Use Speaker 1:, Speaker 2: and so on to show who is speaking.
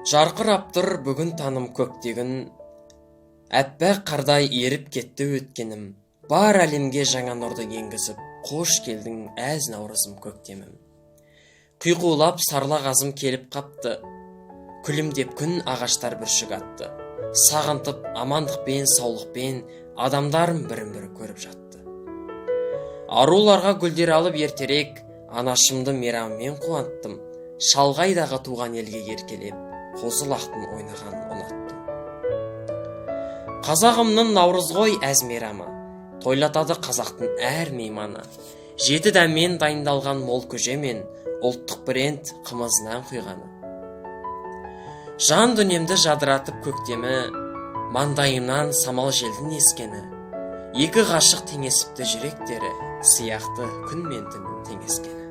Speaker 1: Жарқырап тұр бүгін таным көктегін, аппақ қардай еріп кетті өткенім. Бар әлемге жаңа нұрды енгізіп, қош келдің, әз наурызым, көктемім. Құйқулап сарла қазым келіп қапты, күлімдеп күн ағаштар бүршік атты. Сағынтып амандықпен, саулықпен адамдарым бірін бірі көріп жатты. Аруларға гүлдер алып ертерек, анашымды мейраммен қуанттым. Шалғайдағы туған елге еркелеп, қозы лақтың ойнағанын ұнаттым. Қазағымның наурыз ғой әз мейрамы, тойлатады қазақтың әр мейманы. Жеті дәммен дайындалған мол көже мен ұлттық бренд қымызынан құйғаны. Жан дүниемді жадыратып көктемі, маңдайымнан самал желдің ескені. Екі ғашық теңесіпті жүректері, сияқты күн мен түннің теңескені.